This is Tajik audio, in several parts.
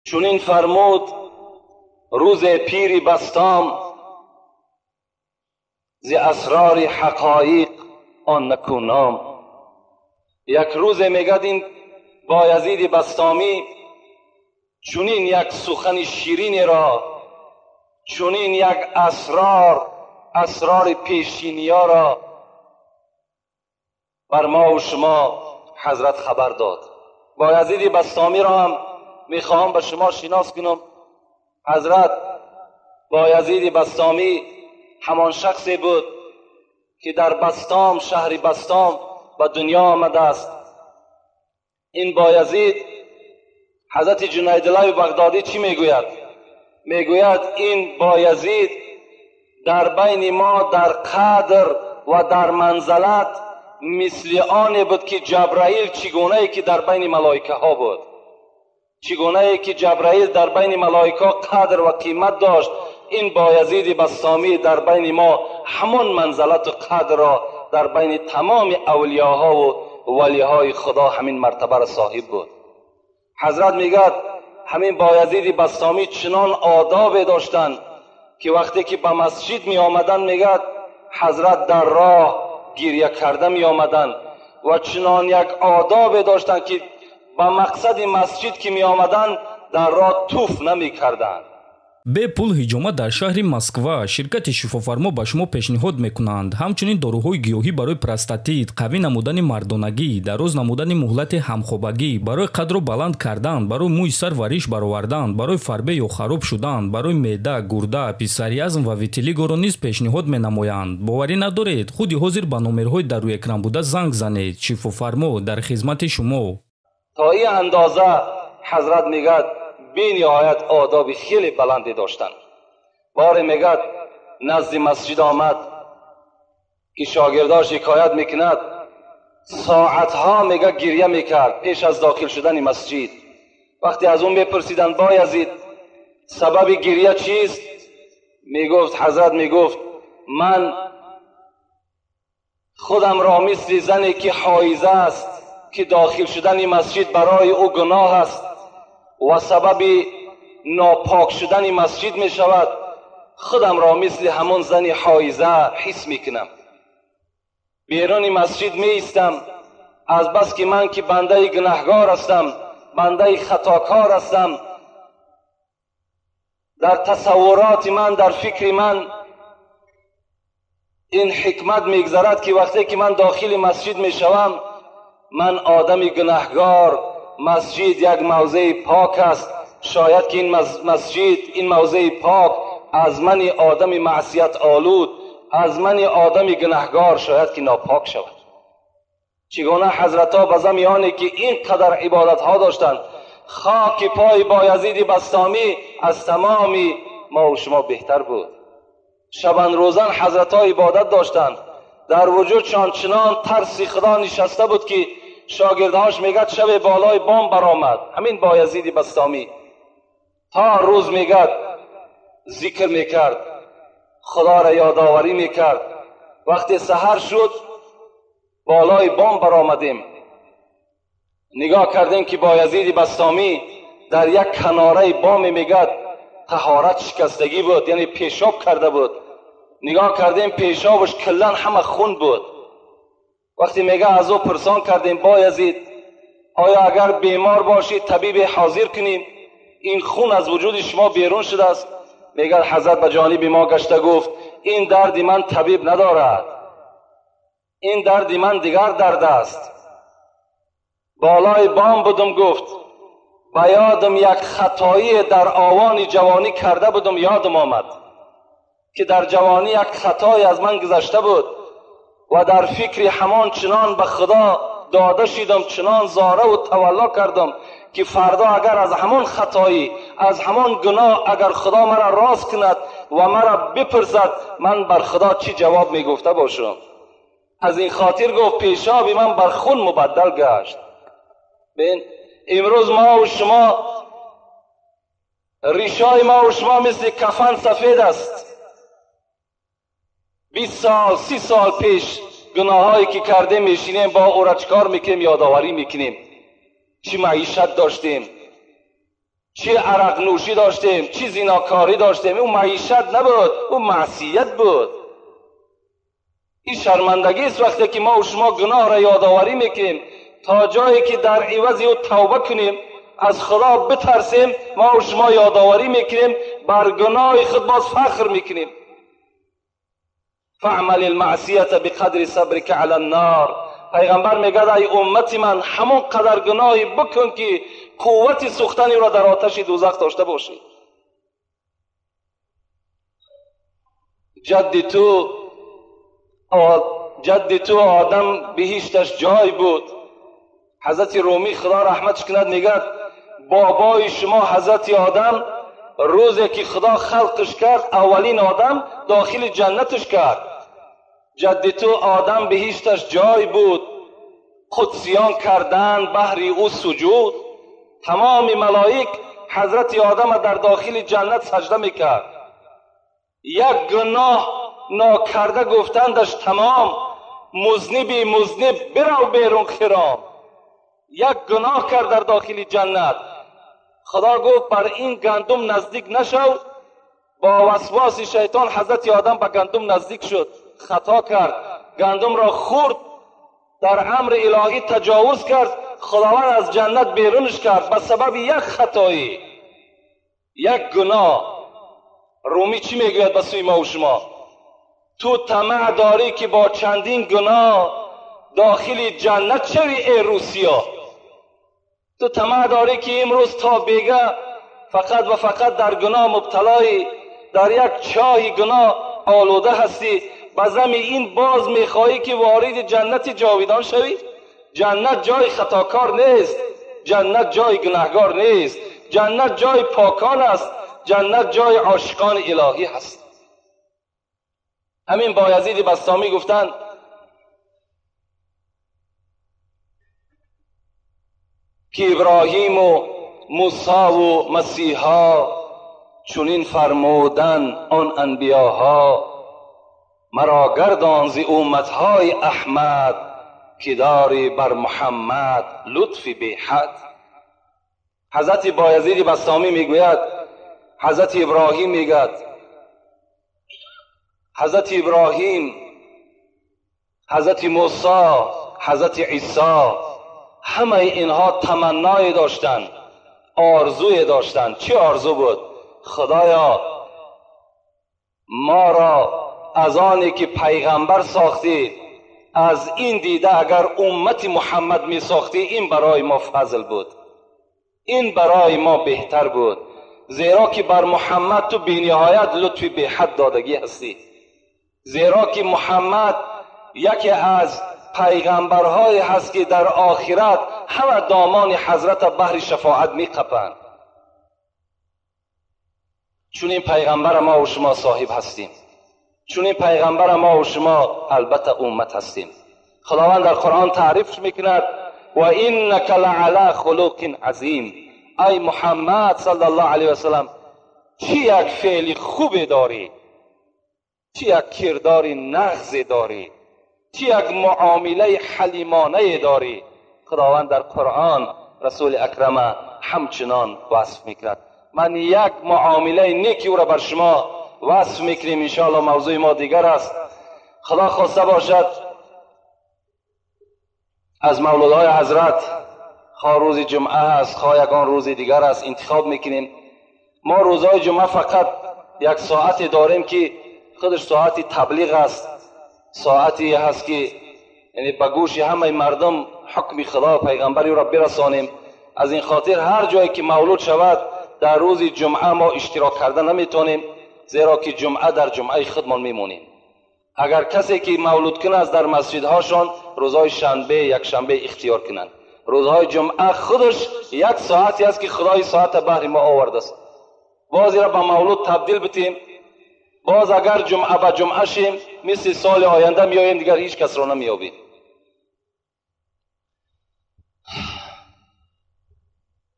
Чунин фармуд рӯзе пири Бастом, зи асрори ҳақоиқ он накӯ ном. Як рӯзе мегӯяд ин Боязиди Бастомӣ чунин як сухани ширинеро, чунин як асрор, асрори пешиниёро бар мо ва шумо ҳазрат хабар дод. Боязиди Бастомиро ҳам мехоҳам ба шумо шинос кунам. Ҳазрат Боязиди Бастомӣ ҳамон шахсе буд, ки дар Бастом, шаҳри Бастом ба дунё омадааст. Ин Боязид, ҳазрати Ҷунайдуллоҳи Бағдодӣ чӣ мегӯяд? Мегӯяд ин Боязид дар байни мо дар қадр ва дар манзалат мисли оне буд, ки Ҷабраил чӣ гунае ки дар байни малоикаҳо буд. Чӣ гунае ки Ҷабраил дар байни малоикаҳо қадр ва қимат дошт, ин Боязиди Бастомӣ дар байни мо ҳамон манзалату қадрро дар байни тамоми авлиёҳо ва валиҳои Худо ҳамин мартабаро соҳиб буд. Ҳазрат мегӯяд ҳамин Боязиди Бастомӣ чунон одобе доштанд, ки вақте ки ба масҷид меомаданд, мегӯяд ҳазрат дар роҳ гиря карда меомаданд ва чунон як одобе доштанд, ки ба мақсади масҷид ки меомаданд, дар роҳ туф намекарданд. Бепул ҳиҷома дар шаҳри Москва ширкати «Шифофармо» ба шумо пешниҳод мекунанд. Ҳамчунин доруҳои гиёҳӣ барои простатит, қавӣ намудани мардонагӣ, дароз намудани муҳлати ҳамхобагӣ, барои қадро баланд кардан, барои мӯи сар ва риш баровардан, барои фарбе ё хароб шудан, барои меъда, гурда, псориаз ва витилигоро низ пешниҳод менамоянд. Боварӣ надоред? Худи ҳозир ба номерҳои дар рӯи экран буда занг занед. «Шифофармо» дар хизмати шумо. То ин андоза ҳазрат мегӯяд бениҳоят одоби хеле баланде доштанд. Боре мегӯяд назди масҷид омад, ки шогирдо шикоят мекунад, соатҳо мега гиря мекард пеш аз дохил шудани масҷид. Вақте аз ӯ мепурсиданд: «Боязид, сабаби гиря чист?» Мегуфт, ҳазрат мегуфт: «Ман худамро мисли зане ки ҳоиза аст, ки дохил шудани масҷид барои ӯ гуноҳ аст ва сабаби нопок шудани масҷид мешавад, худамро мисли ҳамон зани ҳоиза ҳис мекунам. Беруни масҷид меистам, аз бас ки ман ки бандаи гунаҳгор ҳастам, бандаи хатокор ҳастам, дар тасаввуроти ман, дар фикри ман ин ҳикмат мегзарад, ки вақте ки ман дохили масҷид мешавам, ман одами гунаҳгор, масҷид як мавзеи пок аст, шояд ки ин масҷид, ин мавзеи пок аз мани одами маъсият олуд, аз мани одами гунаҳгор шояд ки нопок шавад.» Чӣ гуна ҳазратҳо ба зами оне ки ин қадар ибодатҳо доштанд, хоки пои Боязиди Бастомӣ аз тамоми мо ва шумо беҳтар буд. Шабанрӯзан ҳазратҳо ибодат доштанд, дар вуҷудшон чунон тарси Худо нишаста буд, ки шогирдҳош мегӯяд шабе болои бом баромад ҳамин Боязиди Бастомӣ, то рӯз мегӯяд зикр мекард, Худоро ёдоварӣ мекард. Вақте саҳар шуд, болои бом баромадем, нигоҳ кардем, ки Боязиди Бастомӣ дар як канораи боме мегӯяд таҳорат шикастагӣ буд, яъне пешоб карда буд. Нигоҳ кардем, пешобаш куллан ҳама хун буд. Вақте мега аз ӯ пурсон кардем: «Боязид, оё агар бемор бошӣ, табибе ҳозир кунем? Ин хун аз вуҷуди шумо берун шудааст.» Мегӯяд ҳазрат ба ҷониби мо гашта гуфт: «Ин дарди ман табиб надорад, ин дарди ман дигар дард аст. Болои бом будум», гуфт, «ба ёдам як хатоие дар овони ҷавонӣ карда будум ёдам омад, ки дар ҷавонӣ як хатое аз ман гузашта буд ва дар фикри ҳамон чунон ба Худо дода шидам, чунон зораву тавалло кардам, ки фардо агар аз ҳамон хатоӣ, аз ҳамон гуноҳ агар Худо мара рост кунад ва мара бипурсад, ман бар Худо чӣ ҷавоб мегуфта бошам? Аз ин хотир», гуфт, «пешоби ман бар хун мубаддал гашт.» Бин, имрӯз мо шумо ришои мо ва шумо мисли кафан сафед аст. 20 сол, 30 сол пеш гуноҳҳое ки кардем, мешинем бо ӯра чикор мекунем? Ёдоварӣ мекунем, чӣ маишат доштем, چی عرق نوشی داشتیم، چی زیناکاری داشتیم. او معیشت نبود، او معصیت بود. این شرمندگی است وقتی که ما و شما گناه را یادآوری میکنیم تا جایی که در عوض او توبه کنیم، از خدا بترسیم. ما و شما یادآوری میکنیم، بر گناه خود باز فخر میکنیم. فعمل المعصیت بقدر صبرک علی النار. پیغمبر میگه ای امت من، همون قدر گناهی بکن که قوت سوختنی را در آتش دوزخ داشته باشی. جد تو آدم بهشتش جای بود. حضرت رومی خدا رحمتش کند میگه بابای شما حضرت آدم روزی که خدا خلقش کرد، اولین آدم داخل جنتش کرد. جد تو آدم بهشتش جای بود، قدسیان کردن بهر او سجود. تمام ملائک حضرت آدم در داخل جنت سجده میکرد. یک گناه ناکرده گفتندش تمام، مذنبی مذنب برو بیرون خرام. یک گناه کرد در داخل جنت، خدا گفت بر این گندم نزدیک نشو. با وسواس شیطان حضرت آدم به گندم نزدیک شد، خطا کرد، گندم را خورد، در امر الهی تجاوز کرد، خداوند از جنت بیرونش کرد به سبب یک خطایی، یک گناه. رومی چی میگوید به سوی ما و شما؟ تو طمع داری که با چندین گناه داخل جنت شوی ای روسیا. تو طمع داری که امروز تا بیگه فقط و فقط در گناه مبتلایی، در یک چاه گناه آلوده هستی، به زمین این باز میخواهی که وارد جنت جاویدان شوی؟ جنت جای خطاکار نیست، جنت جای گناهگار نیست، جنت جای پاکان است، جنت جای عاشقان الهی هست. همین بایزید بسطامی گفتند که ابراهیم و موسی و مسیحا چنین فرمودن آن انبیاها، مرا گردان ز امتهای احمد که داری بر محمد لطف بی حد. حضرت بایزید بسطامی میگوید، حضرت ابراهیم میگوید، حضرت ابراهیم، حضرت موسی، حضرت عیسی، همه اینها تمنای داشتند، آرزوی داشتند. چی آرزو بود؟ خدایا ما را از آنی که پیغمبر ساختی، از این دیده اگر امت محمد می ساختی، این برای ما فضل بود، این برای ما بهتر بود، زیرا که بر محمد تو بی‌نهایت لطف بی حد دادگی هستی، زیرا که محمد یکی از پیغمبرهای هست که در آخرت همه دامان حضرت بهر شفاعت می قپند. چون این پیغمبر ما و شما صاحب هستیم، چون این پیغمبر ما و شما البته امت هستیم. خداوند در قرآن تعریف میکند و انک لعلی خلق عظیم. ای محمد صلی الله علیه و سلم، چی یک فعل خوب داری، چی یک کردار نغز داری، چی یک معامله حلیمانه داری. خداوند در قرآن رسول اکرم همچنان وصف میکرد. من یک معامله نیکی او را بر شما وصف میکنیم، انشاءالله موضوع ما دیگر است. خدا خواسته باشد از مولودهای حضرت، خواه روز جمعه است خواه یگان روز دیگر است، انتخاب میکنیم. ما روزهای جمعه فقط یک ساعت داریم که خودش ساعت تبلیغ است، ساعتی هست که یعنی به گوش همه مردم حکم خدا و پیغمبری را برسانیم. از این خاطر هر جایی که مولود شود در روز جمعه ما اشتراک کرده نمیتونیم، زیرا که جمعه در جمعه خودمان میمونیم. اگر کسی که مولود کنه از در مسجدهاشان روزهای شنبه یک شنبه اختیار کنند، روزهای جمعه خودش یک ساعتی است که خدای ساعت بهر ما آورده است. باز را به مولود تبدیل بتیم، باز اگر جمعه به جمعه شیم مثل سال آینده میاییم دیگر هیچ کس را نمیابیم.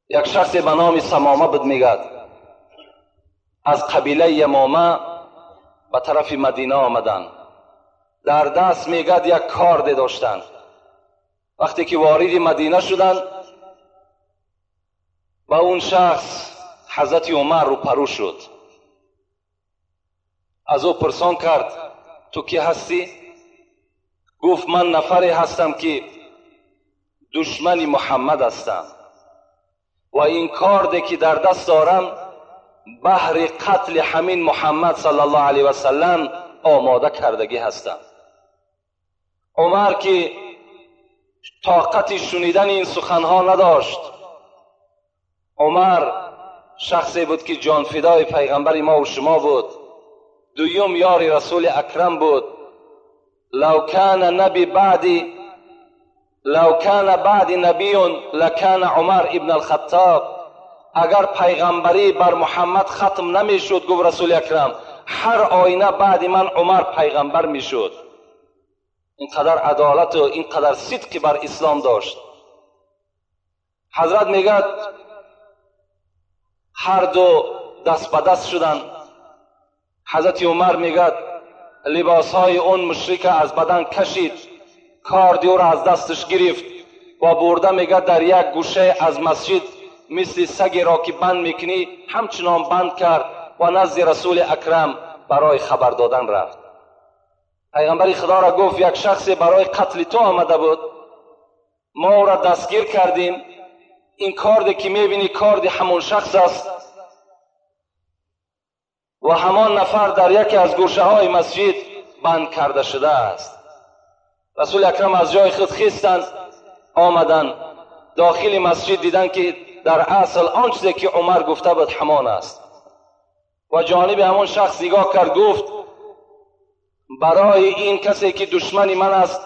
یک شخص به نام سمامه بود، میگد از قبیله یمامه به طرف مدینه آمدن، در دست میگد یک کارد داشتند. وقتی که وارد مدینه شدند با اون شخص ҳазрати Умар рӯпарӯ шуд. Аз ӯ пурсон кард: ту кӣ ҳастӣ? Гуфт: ман нафаре ҳастам ки душмани Муҳаммад ҳастам ва ин корде ки дар даст дорам баҳри қатли ҳамин Муҳаммад саллаллоҳу алайҳи васаллам омода кардагӣ ҳастам. Умар ки тоқати шунидани ин суханҳо надошт, Умар шахсе буд ки ҷонфидои пайғамбари мо ва шумо буд, дуюм ёри расули акрам буд. Лав кана наби баъди лав кана баъди набиюн лакана Умар ибн алхаттоб. Агар пайғамбарӣ бар Муҳаммад хатм намешуд, гуфт расули акрам, ҳар оина баъди ман Умар пайғамбар мешуд. Инқадар адолату инқадар сидқи бар ислом дошт. Ҳазрат мегӯяд ҳар ду даст ба даст шуданд. Ҳазрати Умар мегӯяд либосҳои он мушрика аз бадан кашид, корди ӯро аз дасташ гирифт ва бурда мегӯяд дар як гӯшае аз масҷид мисли сагеро ки банд мекунӣ ҳамчунон банд кард ва назди расули акрам барои хабар додан рафт. Пайғамбари худоро гуфт: як шахсе барои қатли ту омада буд, мо ӯро дастгир кардем, ин корде ки мебинӣ корди ҳамон шахс аст ва ҳамон нафар дар яке аз гӯшаҳои масҷид банд карда шудааст. Расули акрам аз ҷои худ хистанд, омаданд дохили масҷид, диданд ки дар асл он чизе ки Умар гуфта буд ҳамон аст ва ҷониби ҳамон шахс нигоҳ кард, гуфт: барои ин касе ки душмани ман аст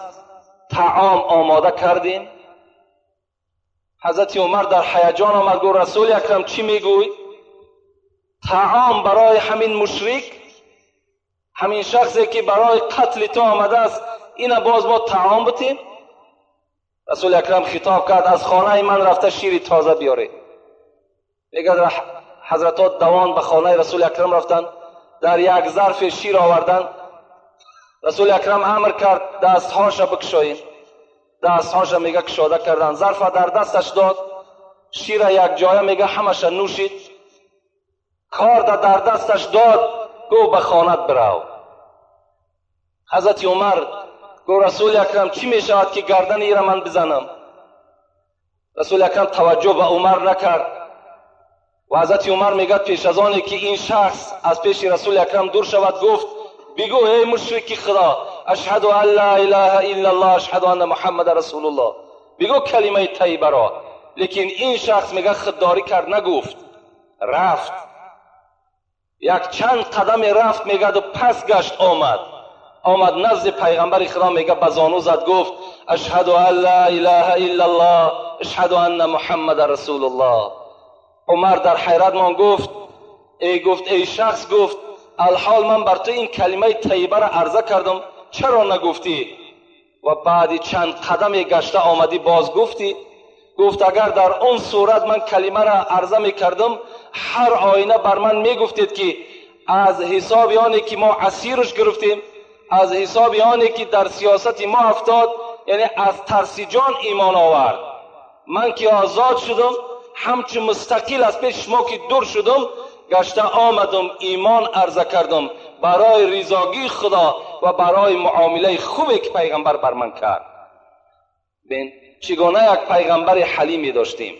таом омода кардем? Ҳазрати Умар дар ҳаяҷон омад, гуфт: расули акрам чӣ мегӯй? Таом барои ҳамин мушрик, ҳамин шахсе ки барои қатли ту омадааст, ина боз мо таом бутем? Расули акрам хитоб кард: аз хонаи ман рафта шири тоза биёред. Мегӯяд ҳазратҳо давон ба хонаи расули акрам рафтанд, дар як зарфе шир оварданд. Расули акрам амр кард дастҳоша бикушоем. Дастҳоша мега кушода карданд, зарфа дар дасташ дод, шира як ҷоя мега ҳамаша нӯшид, корда дар дасташ дод, гуфт ба хонат бирав. Ҳазрати Умар гуфт: расули акрам чӣ мешавад ки гардани ира ман бизанам? Расули акрам таваҷҷӯҳ ба Умар накард ва ҳазрати Умар мегӯяд пеш аз оне ки ин шахс аз пеши расули акрам дур шавад, гуфт: бигӯ эй мушрики худо, ашҳаду ан ла илаҳа иллаллоҳ, ашҳаду анна муҳаммада расулуллоҳ, бигӯ калимаи тайибаро. Лекин ин шахс мегӯяд худдорӣ кард, нагуфт, рафт. Як чанд қадаме рафт, мегӯяд, пас гашт омад. Омад назди пайғамбари худо, мегӯяд ба зону зад, гуфт: ашҳаду ан ла илаҳа иллаллоҳ, ашҳаду анна муҳаммада расулуллоҳ. Умар дар ҳайрат мон, гуфт: эй, гуфт, эй шахс, гуфт, алҳол ман бар ту ин калимаи тайибаро арза кардам, чаро нагуфтӣ? Ва баъди чанд қадаме гашта омадӣ боз гуфтӣ. Гуфт: агар дар он сурат ман калимаро арза мекардам, ҳар оина бар ман мегуфтед ки аз ҳисоби оне ки мо асирш гирифтем, аз ҳисоби оне ки дар сиёсати мо афтод, яъне аз тарси ҷон имон овард. Ман ки озод шудам, ҳамчун мустақил аз пеши шумо ки дур шудам, гашта омадам, имон арза кардам барои ризогии худо ва барои муомилаи хубе ки пайғамбар бар ман кард. Бин чӣ гуна як пайғамбари ҳалиме доштем.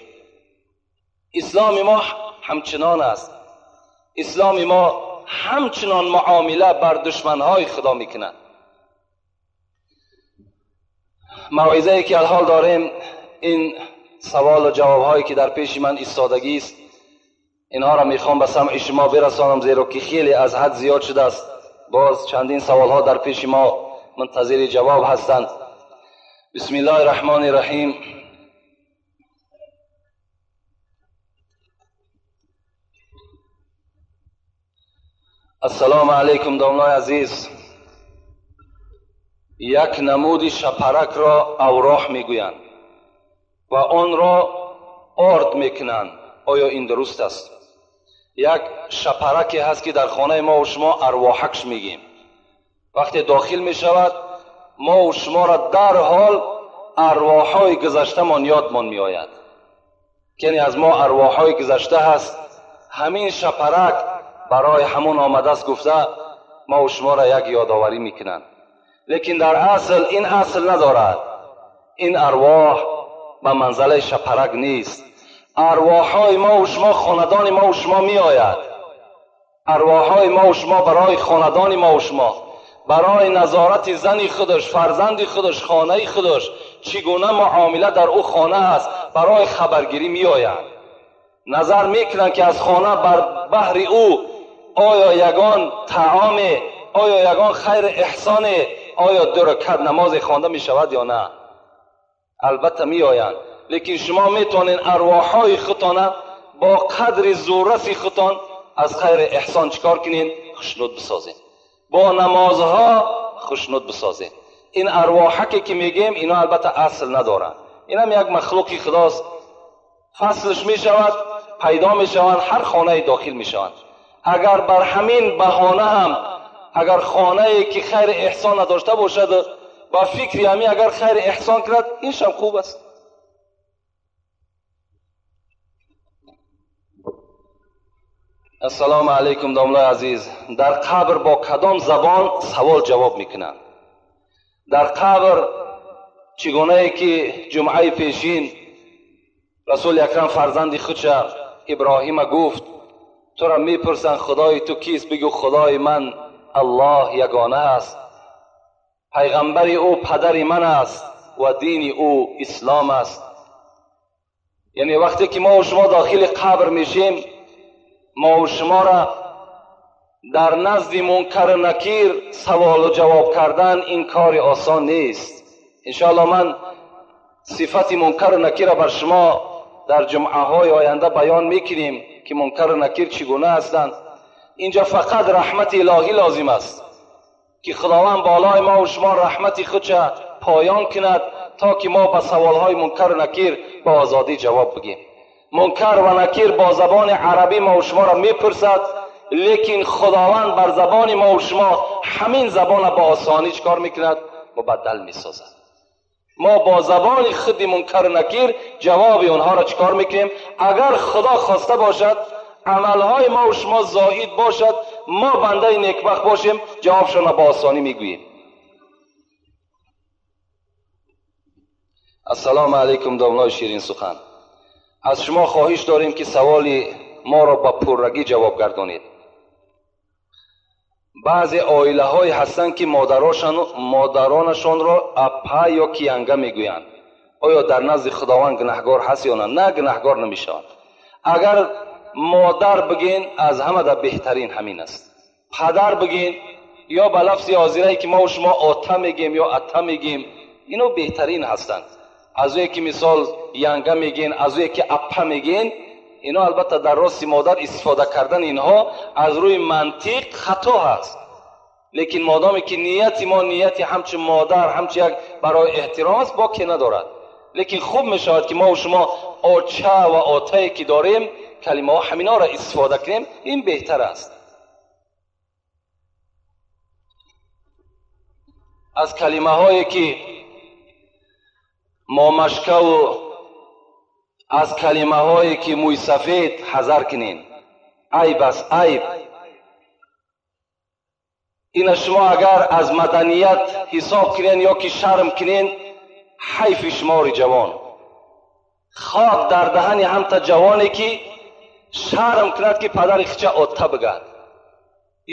Исломи мо ҳамчунон аст. Исломи мо ҳамчунон муомила бар душманҳои худо мекунад. Мавъизае ки алҳол дорем, ин савол ва ҷавобҳое ки дар пеши ман истодагист, инҳоро мехоҳам ба самъи шумо бирасонам, зеро ки хеле аз ҳад зиёд шудааст. Боз чандин саволҳо дар пеши мо мунтазири ҷавоб ҳастанд. Бисмиллоҳи раҳмони раҳим. Ассалому алайкум, домлои азиз. Як намуди шапаракро авроҳ мегӯянд ва онро орд мекунанд. Оё ин дуруст аст? Як шапараке ҳаст ки дар хонаи мо ва шумо арвоҳакш мегӯем. Вақте дохил мешавад, мо ва шуморо дарҳол арвоҳҳои гузаштамон ёдмон меояд. Яъне аз мо арвоҳҳои гузашта ҳаст, Ҳамин шапарак барои ҳамон омадааст гуфта мо ва шуморо як ёдоварӣ мекунанд. Лекин дар асл ин асл надорад. Ин арвоҳ ба манзалаи шапарак нест. Арвоҳҳои мо ва шумо хонадони мо ва шумо меояд. Арвоҳҳои мо ва шумо барои хонадони мо ва шумо, барои назорати зани худаш, фарзанди худаш, хонаи худаш, чӣ гуна муомила дар ӯ хона аст, барои хабаргирӣ меоянд. Назар мекунанд ки аз хона бар баҳри ӯ оё ягон таоме, оё ягон хайр эҳсоне, оё ду ракат намозе хонда мешавад ё на. Албатта меоянд. Лекин шумо метавонед арвоҳҳои худтона бо қадри зурраси худтон аз хайр эҳсон чикор кунед? Хушнуд бисозед. Бо намозҳо хушнуд бисозед. Ин арвоҳаке ки мегӯем, ино албатта асл надоранд. Инам як махлуқи худост. Фаслш мешавад, пайдо мешаванд, ҳар хонае дохил мешаванд. Агар бар ҳамин баҳона ҳам, агар хонае ки хайр эҳсон надошта бошад, ба фикри ҳамин агар хайр эҳсон кунад, иншам хуб аст. Ассалому алайкум, домлаи азиз. Дар қабр бо кадом забон савол ҷавоб мекунанд? Дар қабр чӣ гунае ки ҷумъаи пешин расули акрам фарзанди худша Иброҳима гуфт: тура мепурсанд худои ту кист? Бигӯ худои ман Аллоҳ ягона аст, пайғамбари ӯ падари ман аст ва дини ӯ ислом аст. Яъне вақте ки мо ва шумо дохили қабр мешем, мо ва шуморо дар назди мункару накир саволу ҷавоб кардан ин кори осон нест. Иншоаллоҳ ман сифати мункару накирро бар шумо дар ҷумъаҳои оянда баён мекунем ки мункару накир чӣ гуна ҳастанд. Инҷо фақат раҳмати илоҳӣ лозим аст ки худованд болои мо ва шумо раҳмати худша поён кунад то ки мо ба саволҳои мункару накир ба озодӣ ҷавоб бигем. Мункар ва накир бо забони арабӣ мо ва шуморо мепурсад, лекин худованд бар забони мо ва шумо ҳамин забонро ба осонӣ чӣ кор мекунад? Мубаддал месозад. Мо бо забони худи мункару накир ҷавоби онҳоро чӣ кор мекунем? Агар худо хоста бошад, амалҳои мо ва шумо зоид бошад, мо бандаи некбахт бошем, ҷавобшонро ба осонӣ мегӯем. Ассалому алайкум, домлои ширин сухан. Аз шумо хоҳиш дорем ки саволи моро ба пуррагӣ ҷавоб гардонед. Баъзе оилаҳое ҳастанд ки модаронашонро апа ё киянга мегӯянд. Оё дар назди худованд гунаҳгор ҳаст ё на? На, гунаҳгор намешаванд. Агар модар бигӯен, аз ҳама дар беҳтарин ҳамин аст. Падар бигӯен ё ба лафзи ҳозирае ки мо ва шумо ота мегӯем ё ата мегӯем, ино беҳтарин ҳастанд. Аз ӯе ки мисол янга мегӯен, аз ӯе ки апа мегӯен, ино албатта дар рости модар истифода кардан инҳо аз рӯи мантиқ хато ҳаст. Лекин модоме ки нияти мо нияти ҳамчун модар, ҳамчун як барои эҳтиром аст, боке надорад. Лекин хуб мешавад ки мо ва шумо оча ва отае ки дорем, калимаҳо ҳаминҳоро истифода кунем, ин беҳтар аст. Аз калимаҳое ки момашкаву аз калимаҳое ки мӯйсафед ҳазар кунед. Айб аст, айб. Ина шумо агар аз маданият ҳисоб кунед ё ки шарм кунед, ҳайфи шумори ҷавон. Хок дар даҳани ҳамта ҷавоне ки шарм кунад ки падари худша ота бигад,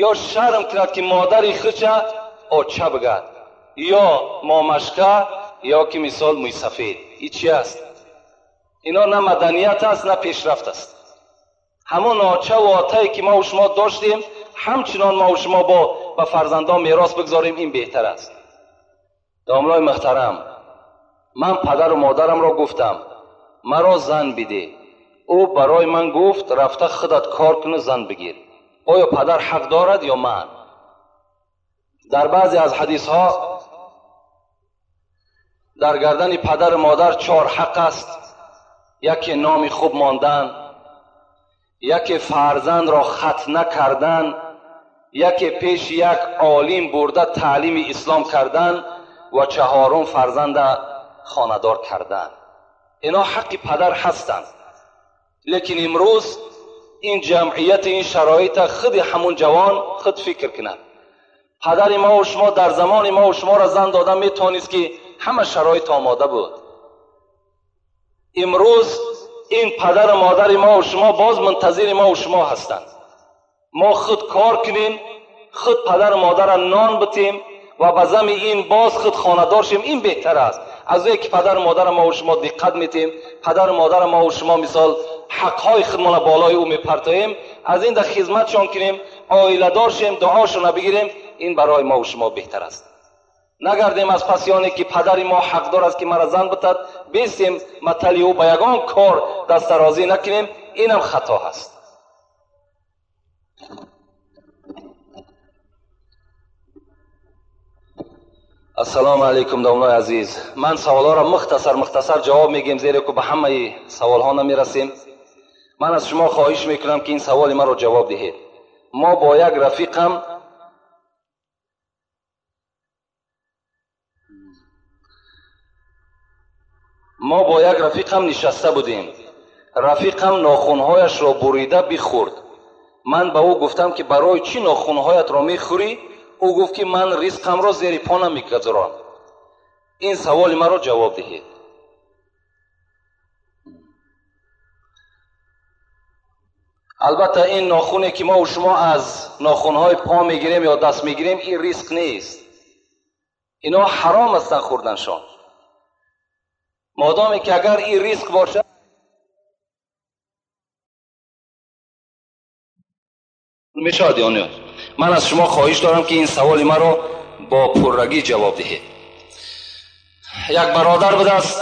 ё шарм кунад ки модари худша оча бигад, ё момашка, ё ки мисол мӯйсафед. Ин чи аст? Ино на маданият аст, на пешрафт аст. Ҳамон оча ва отае ки мо ва шумо доштем, ҳамчунон мо ва шумо бо ба фарзандон мерос бигзорем, ин беҳтар аст. Домлои муҳтарам, ман падару модарамро гуфтам маро зан бидеҳ. Ӯ барои ман гуфт рафта худат кор куну зан бигир. Оё падар ҳақ дорад ё ман? Дар баъзе аз ҳадисҳо дар гардани падару модар 4 ҳақ аст. Яке номи хуб мондан, яке фарзандро хатна кардан, яке пеши як олим бурда таълими ислом кардан ва 4 фарзанда хонадор кардан. Ино ҳаққи падар ҳастанд. Лекин имрӯз Ин ҷамъияти, ин шароита худи ҳамун ҷавон худ фикр кунад. Падари мо ва шумо дар замони мо ва шуморо зан дода метавонист, ки ҳама шароит омода буд. Имрӯз ин падару модари мо ва шумо боз мунтазири мо ва шумо ҳастанд. Мо худ кор кунем, худ падару модарро нон битем ва ба зами ин боз худ хонадор шем, ин беҳтар аст аз оне ки падару модарро мо ва шумо диққат метем, падару модарро мо ва шумо мисол ҳақҳои худмонро болои ӯ мепартоем, аз ин дар хизматшон кунем, оиладор шем, дуошонро бигирем, ин барои мо ва шумо беҳтар аст. Нагардем аз паси оне ки падари мо ҳақдор аст ки мара зан битад, бестем матали ӯ ба ягон кор дастдарозӣ накунем, инам хато ҳаст. Ассалому алайкум, домлои азиз. Ман саволҳоро мухтасар мухтасар ҷавоб мегӯем, зеро ки ба ҳамаи саволҳо намерасем. Ман аз шумо хоҳиш мекунам, ки ин саволи маро ҷавоб диҳед. Мо бо як рафиқам нишаста будем. Рафиқам нохунҳояшро бурида бихӯрд. Ман ба ӯ гуфтам, ки барои чӣ нохунҳоятро мехӯрӣ? Ӯ гуфт, ки ман ризқамро зери по намегузорам. Ин саволи маро ҷавоб диҳед. Албатта ин нохуне ки мо шумо аз нохунҳои по мегирем ё даст мегирем, ин ризқ нест. Ино ҳаром ҳастанд хӯрданшон. Модоме ки агар ин ризқ бошад, мешавад ё не? Ман аз шумо хоҳиш дорам, ки ин саволи маро бо пуррагӣ ҷавоб диҳед. Як бародар будааст,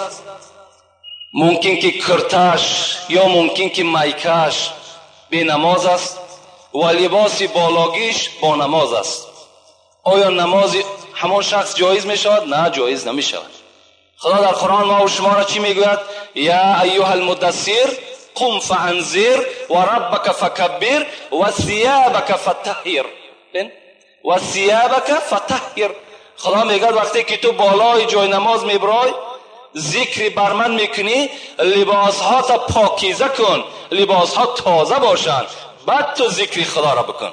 мумкин ки кирташ ё мумкин ки майкаш бенамоз аст ва либоси бологиш бо намоз аст. Оё намози ҳамон шахс ҷоиз мешавад? На, ҷоиз намешавад. Худо дар Қуръон мо шуморо чӣ мегӯяд? Я айюҳа алмуддассир қум фаанзир ва раббака факаббир ва сиябака фатаҳҳир. Ва сиябака фатаҳҳир. Худо мегӯяд вақте ки ту болои ҷои намоз мебарой, зикри бар ман мекунӣ, либосҳота покиза кун, либосҳо тоза бошанд, баъд ту зикри худоро бикун.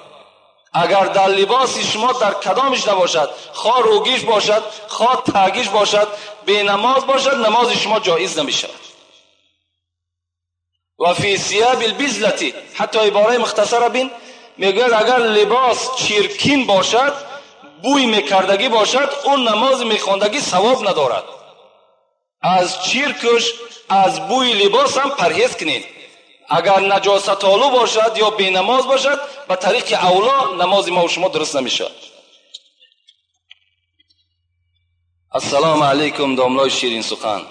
Агар дар либоси шумо дар кадомиш набошад, хо рӯгиш бошад, хо тагиш бошад, бенамоз бошад, намози шумо ҷоиз намешавад. Ва фи сияби лбизлати, ҳатто ибораи мухтасара бин, мегӯяд агар либос чиркин бошад, бӯй мекардагӣ бошад, он намози мехондагӣ савоб надорад. Аз чиркуш, аз бӯи либос ҳам парҳез кунед. Агар наҷосатолу бошад ё бенамоз бошад, ба тариқи авло намози мо шумо дуруст намешавад. Ассалому алайкум, домлои ширин сухан.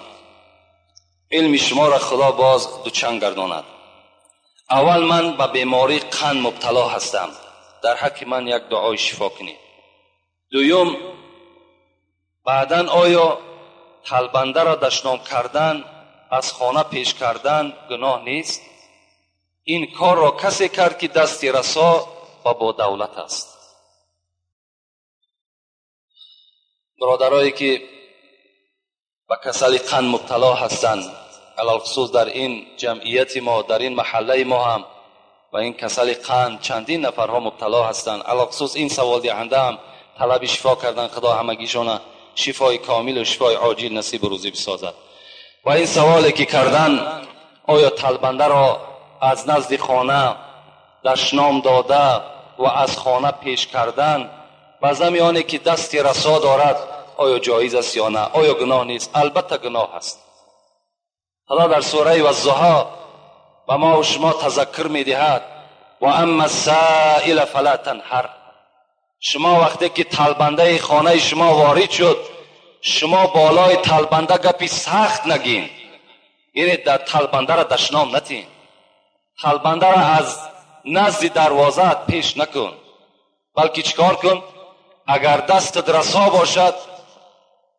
Илми шуморо Худо боз дучанд гардонад. Аввал ман ба бемории қанд мубтало ҳастам. Дар ҳаққи ман як дуои шифо кунед. Дуюм, баъдан оё талбандаро дашном кардан, аз хона пеш кардан гуноҳ нест? Ин корро касе кард, ки дасти расо ва бо давлат аст. Бародарое ки ба касали қанд мубтало ҳастанд, алалхусус дар ин ҷамъияти мо, дар ин маҳаллаи мо ҳам ба ин касали қанд чандин нафарҳо мубтало ҳастанд. Алалхусус ин саволдиҳанда ҳам талаби шифо кардан, Худо ҳамагишона шифои комилу шифои оҷил насибу рӯзӣ бисозад. Ва ин саволе ки кардан, оё талбандаро аз назди хона дашном дода ва аз хона пеш кардан ба зами оне ки дасти расо дорад, оё ҷоиз аст ё на? Оё гуноҳ нест? Албатта гуноҳ аст. Худо дар сураи Ваззуҳо ба мо ва шумо тазаккур медиҳад: ва амма ссаила фала танҳар. Шумо вақте ки талбандаи хонаи шумо ворид шуд, шумо болои талбанда гапи сахт нагин, яъне дар талбандаро дашном натин, талбандаро аз назди дарвозаат пеш накун, балки чикор кун? Агар дастат расо бошад,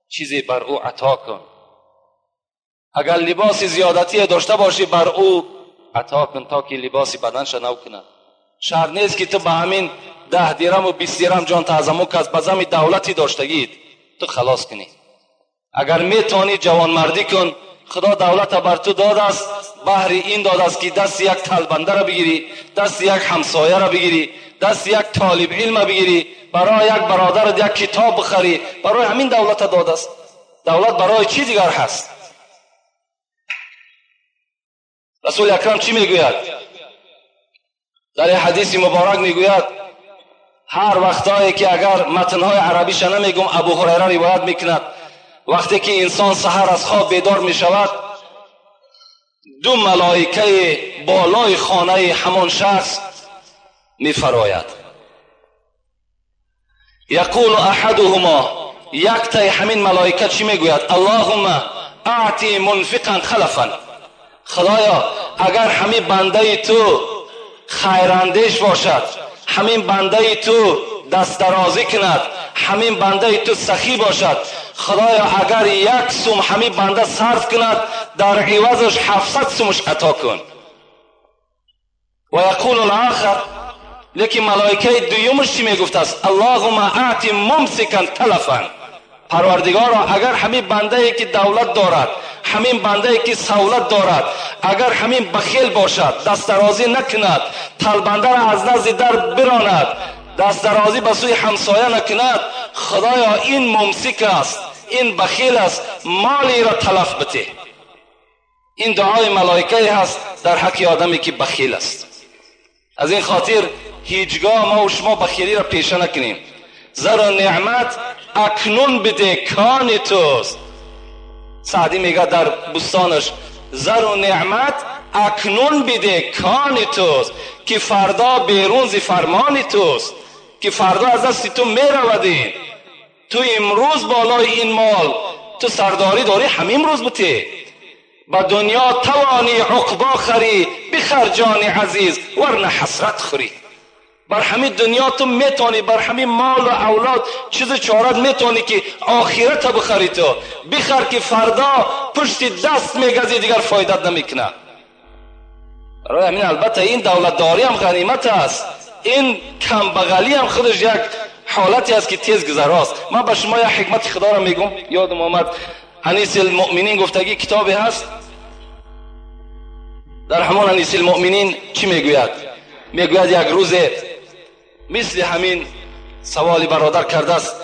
чизе бар ӯ ато кун. Агар либоси зиёдатие дошта бошӣ, бар ӯ ато кун, то ки либоси баданша нав кунад. Шарт нест ки ту ба ҳамин 10 дираму 20 дирам ҷон таъзаму кас ба зами давлати доштагиит ту халос кунӣ. Агар метавонӣ ҷавонмардӣ кун, Худо давлата бар ту додааст, баҳри ин додааст ки дасти як талбандаро бигирӣ, дасти як ҳамсояро бигирӣ, дасти як толиб илма бигирӣ, барои як бародарат як китоб бихарӣ. Барои ҳамин давлата додааст. Давлат барои чӣ дигар ҳаст? Расули акрам чӣ мегӯяд? Дар як ҳадиси муборак мегӯяд, ҳар вақтое ки агар матнҳои арабиша намегум, Абу Ҳурайра ривоят мекунад, вақте ки инсон саҳар аз хоб бедор мешавад, ду малоикаи болои хонаи ҳамон шахс мефарояд. Яқулу аҳадуҳумо, яктаи ҳамин малоика чӣ мегӯяд? Аллоҳумма аъти мунфиқан халафан. Худоё, агар ҳамин бандаи ту хайрандеш бошад, ҳамин бандаи ту дастдарозӣ кунад, ҳамин бандаи ту сахӣ бошад, Худоё, агар як сум ҳамин банда сарф кунад, дар ивазаш 700 сумаш ато кун. Ва яқулу алохар, лекин малоикаи дуюмаш чӣ мегуфтааст? Аллоҳумма аъти мумсикан талафан. Парвардигоро, агар ҳамин бандае ки давлат дорад, ҳамин бандае ки савлат дорад, агар ҳамин бахил бошад, дастдарозӣ накунад, талбандаро аз назди дар биронад, дастдарозӣ ба сӯи ҳамсоя накунад, Худоё, ин мумсик аст, ин бахил аст, молиро талаф бите. Ин дуои малоикае ҳаст дар ҳаққи одаме ки бахил аст. Аз ин хотир ҳеҷгоҳ мо ва шумо бахилиро пеша накунем. Зару неъмат акнун биде, кони туст. Саъдӣ мегӯяд дар бӯстонаш, зару неъмат акнун биде, кони туст, ки фардо берун зи фармони туст, ки фардо аз дасти ту меравад. Ин ту имрӯз болои ин мол ту сардорӣ дорӣ, ҳамин рӯз бите. Ба дунё тавонӣ уқбо харӣ, бихар ҷони азиз, варна ҳасрат хӯрӣ. Бар ҳамин дунё ту метавонӣ, бар ҳамин молу авлод чизи чорат метавонӣ ки охирата бихарӣ, ту бихар ки фардо пушти даст мегазӣ, дигар фоидат намекунад. Барои ҳамин албатта ин давлатдорӣ ҳам ғанимат аст, ин камбағалӣ ҳам худаш як ҳолате аст ки тез гузарост. Ман ба шумо як ҳикмати худоро мегӯм, ёдам омад. Анис алмуъминин гуфтагӣ китобе ҳаст, дар ҳамон Анис алмуъминин чӣ мегӯяд? Мегӯяд як рӯзе мисли ҳамин саволи бародар кардааст.